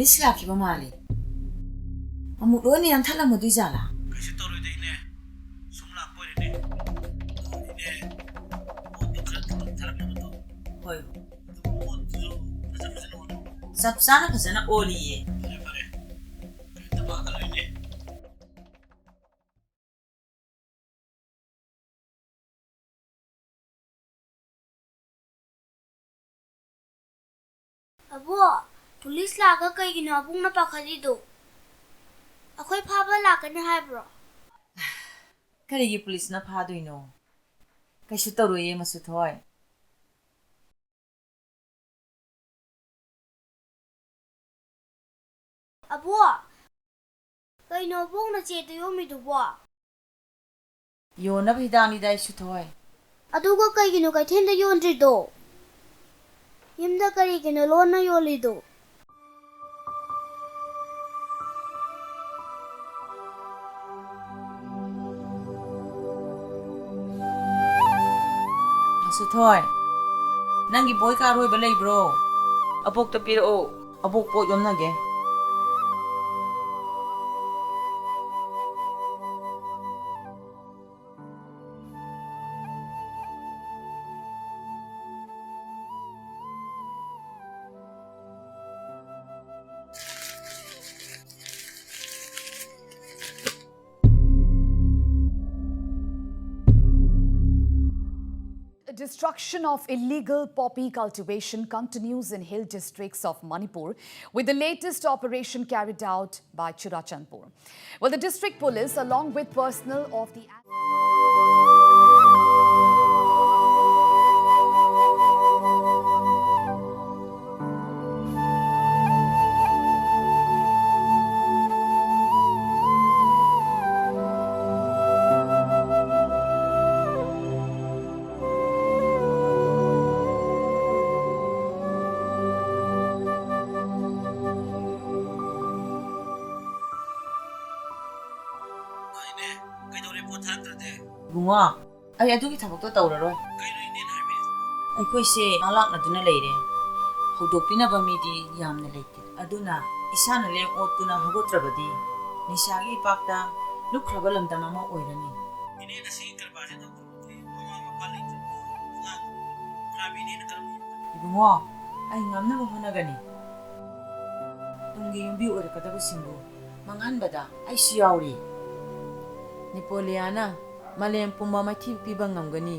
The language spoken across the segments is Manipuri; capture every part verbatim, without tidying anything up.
ꯂꯤꯁ ꯂꯥꯛꯈꯤꯕ ꯃꯥꯜꯂꯤ꯫ ꯑꯃꯨꯛ ꯂꯣꯏꯅ ꯌꯥꯟꯊꯠꯂꯝꯃꯗꯣꯏ ꯖꯥꯠꯂꯥ? ꯀꯩꯁꯨ ꯇꯧꯔꯣꯏꯗ, ꯏꯅꯦ꯫ ꯁꯨꯝ ꯂꯥꯛꯄ ꯑꯣꯏꯔꯦꯅꯦ꯫ ꯏꯅꯦ, ꯄꯣꯠꯇꯣ ꯈꯔ ꯊꯨꯅ ꯊꯥꯔꯛꯅꯕ ꯇꯧ꯫ ꯍꯣꯏ꯫ ꯑꯗꯨꯒ ꯄꯣꯠꯇꯨꯁꯨ ꯐꯖ ꯐꯖꯅ ꯑꯣꯜꯂꯣ꯫ ꯆꯞ ꯆꯥꯅ ꯐꯖꯅ ꯑꯣꯜꯂꯤꯌꯦ꯫ ꯐꯔꯦ, ꯐꯔꯦ꯫ ꯀꯩꯝꯇ ꯄꯥꯈꯠꯂꯨ, ꯏꯅꯦ꯫ ꯑꯕꯣ, ꯄꯨꯂꯤꯁ ꯂꯥꯛꯑꯒ ꯀꯩꯒꯤꯅꯣ ꯑꯕꯨꯡꯅ ꯄꯥꯈꯠꯂꯤꯗꯣ? ꯑꯩꯈꯣꯏ ꯐꯥꯕ ꯂꯥꯛꯀꯅꯤ ꯍꯥꯏꯕ꯭ꯔꯣ? ꯀꯔꯤꯒꯤ ꯄꯨꯂꯤꯁꯅ ꯐꯥꯗꯣꯏꯅꯣ? ꯀꯩꯁꯨ ꯇꯧꯔꯣꯏꯌꯦ, ꯃꯁꯨꯊꯣꯏ꯫ ꯑꯕꯣ, ꯀꯩꯅꯣ ꯑꯕꯣꯛꯅ ꯆꯦꯗ ꯌꯣꯝꯃꯤꯗꯨꯕꯣ? ꯌꯣꯟꯅꯕ ꯍꯤꯗꯥꯛꯅꯤꯗ, ꯏꯁꯨꯊꯣꯏ꯫ ꯑꯗꯨꯒ ꯀꯩꯒꯤꯅꯣ ꯀꯩꯊꯦꯜꯗ ꯌꯣꯟꯗ꯭ꯔꯤꯗꯣ? ꯌꯨꯝꯗ ꯀꯔꯤꯒꯤꯅꯣ ꯂꯣꯟꯅ ꯌꯣꯜꯂꯤꯗꯣ? ꯃꯁꯨꯊꯣꯏ, ꯅꯪꯒꯤ ꯕꯣꯏ ꯀꯥ ꯑꯔꯣꯏꯕ ꯂꯩꯕ꯭ꯔꯣ? ꯑꯕꯣꯛꯇ ꯄꯤꯔꯛꯑꯣ꯫ ꯑꯕꯣꯛ ꯄꯣꯠ ꯌꯣꯝꯅꯒꯦ꯫ The destruction of illegal poppy cultivation continues in hill districts of Manipur, with the latest operation carried out by Churachandpur. Well, the district police, along with personnel of the ꯏꯅꯦ, ꯀꯩꯗꯧꯔꯦ ꯄꯣꯠ ꯊꯥꯔꯛꯇ꯭ꯔꯗꯤ? ꯏꯕꯨꯡꯉꯣ, ꯑꯩ ꯑꯗꯨꯒꯤ ꯊꯕꯛꯇꯣ ꯇꯧꯔꯔꯣꯏ꯫ ꯀꯩꯅꯣ ꯏꯅꯦꯅ ꯍꯥꯏꯕꯤꯔꯤꯗꯨꯕꯣ? ꯑꯩꯈꯣꯏꯁꯦ ꯃꯥꯡꯂꯥꯛꯅꯗꯨꯅ ꯂꯩꯔꯦ꯫ ꯍꯧꯗꯣꯛꯄꯤꯅꯕ ꯃꯤꯗꯤ ꯌꯥꯝꯅ ꯂꯩꯇꯦ꯫ ꯑꯗꯨꯅ ꯏꯁꯥꯅ ꯂꯦꯡ ꯑꯣꯠꯇꯨꯅ ꯍꯧꯒꯠꯇ꯭ꯔꯕꯗꯤ ꯅꯤꯁꯥꯒꯤ ꯏꯄꯥꯛꯇ ꯂꯨꯞꯈ꯭ꯔꯕ ꯂꯝꯗꯝ ꯑꯃ ꯑꯣꯏꯔꯅꯤ꯫ ꯏꯅꯦꯅ ꯁꯤꯒꯤ ꯀꯔꯕꯥꯔꯁꯦ ꯇꯧꯗ꯭ꯔꯕꯗꯤ ꯃꯃꯥ ꯃꯄꯥ ꯂꯩꯇ꯭ꯔꯕ ꯑꯉꯥꯡ ꯒ꯭ꯔꯥꯃꯤꯅꯦꯅ ꯀꯔꯝꯅ ꯌꯣꯛꯀꯅꯤ? ꯏꯕꯨꯡꯉꯣ, ꯑꯩ ꯉꯝꯅꯕ ꯍꯣꯠꯅꯒꯅꯤ꯫ ꯇꯨꯡꯒꯤ ꯌꯨꯝꯕꯤ ꯑꯣꯏꯔꯛꯀꯗꯕꯁꯤꯡꯕꯨ ꯃꯥꯡꯍꯟꯕꯗ ꯑꯩꯁꯨ ꯌꯥꯎꯔꯤ꯫ ꯅꯦꯄꯣꯂꯤꯌꯥꯅ ꯃꯥꯂꯦꯝ ꯄꯨꯝꯕ ꯃꯥꯏꯊꯤꯕ ꯄꯤꯕ ꯉꯝꯒꯅꯤ꯫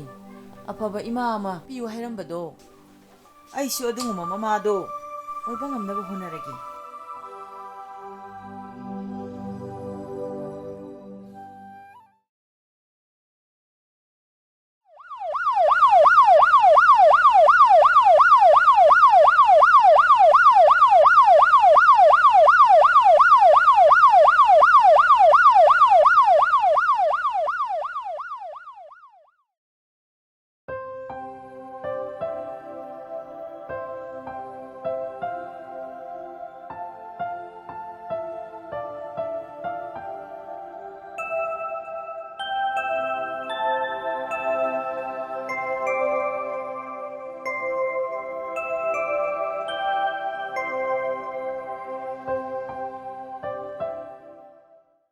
ꯑꯐꯕ ꯏꯃꯥ ꯑꯃ ꯄꯤꯌꯨ ꯍꯥꯏꯔꯝꯕꯗꯣ, ꯑꯩꯁꯨ ꯑꯗꯨꯒꯨꯝꯕ ꯃꯃꯥꯗꯣ ꯑꯣꯏꯕ ꯉꯝꯅꯕ ꯍꯣꯠꯅꯔꯒꯦ꯫